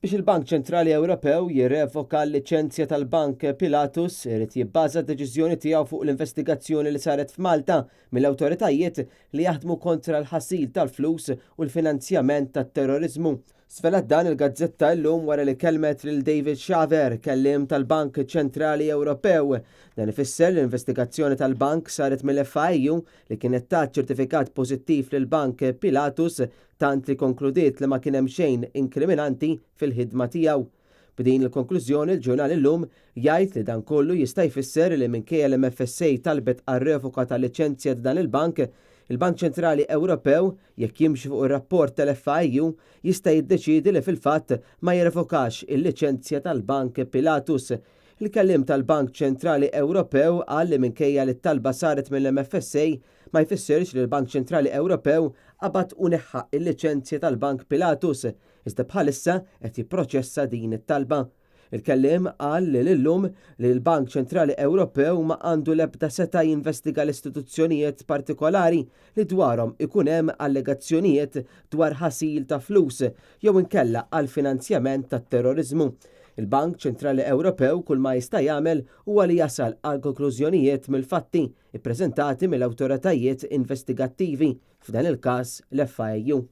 Biex il-Bank Ċentrali Ewropew jirrevoka l-liċenzja tal-Bank Pilatus, irid jibbaża d-deċiżjoni tiegħu fuq l-investigazzjoni li saret f'Malta mill-awtoritajiet li jaħdmu kontra l-ħasil tal-flus u l-finanzjament tat-terroriżmu. Żvelat dan il-gazzetta illum wara li kellmet lil David Shaver, kelliem tal-Bank Ċentrali Ewropew. Dan ifisser li l-investigazzjoni tal-bank saret mill-FIU li kienet tat ċertifikat pożittiv lill-Bank Pilatus tant li konkludiet li ma kien hemm xejn inkriminanti fil-ħidma tiegħu. B'din il-konklużjoni l-ġurnal illum jgħid li dan kollu jista' jfisser li minkejja l-MFSA talbet għar-revoka tal-liċenzja ta' dan il-bank, il-Bank Ċentrali Ewropew, jekk jimxi fuq ir-rapport tal-FIU, jista' jiddeċiedi li fil-fatt ma jirrevokax il-liċenzja tal-Bank Pilatus. Il-kelliem tal-Bank Ċentrali Ewropew qal li minkejja li t-talba saret mill-MFSA, ma jfissirx li l-Bank Ċentrali Ewropew qabad u neħħa l-liċenzja tal-Bank Pilatus, iżda bħalissa qed jipproċessa din it-talba. Il-kelliem qal lil Illum li l-Bank Ċentrali Ewropew ma għandu l-ebda setgħa jinvestiga l-istituzzjonijiet partikolari li dwarhom ikun hemm allegazzjonijiet dwar ħasil ta' flus jew inkella għall-finanzjament tat-terroriżmu. Il-Bank Ċentrali Ewropew kull ma jista' jagħmel huwa li jasal għal konklużjonijiet mill-fatti ippreżentati mill-awtoritajiet investigattivi, f'dan il-każ l-FIAU.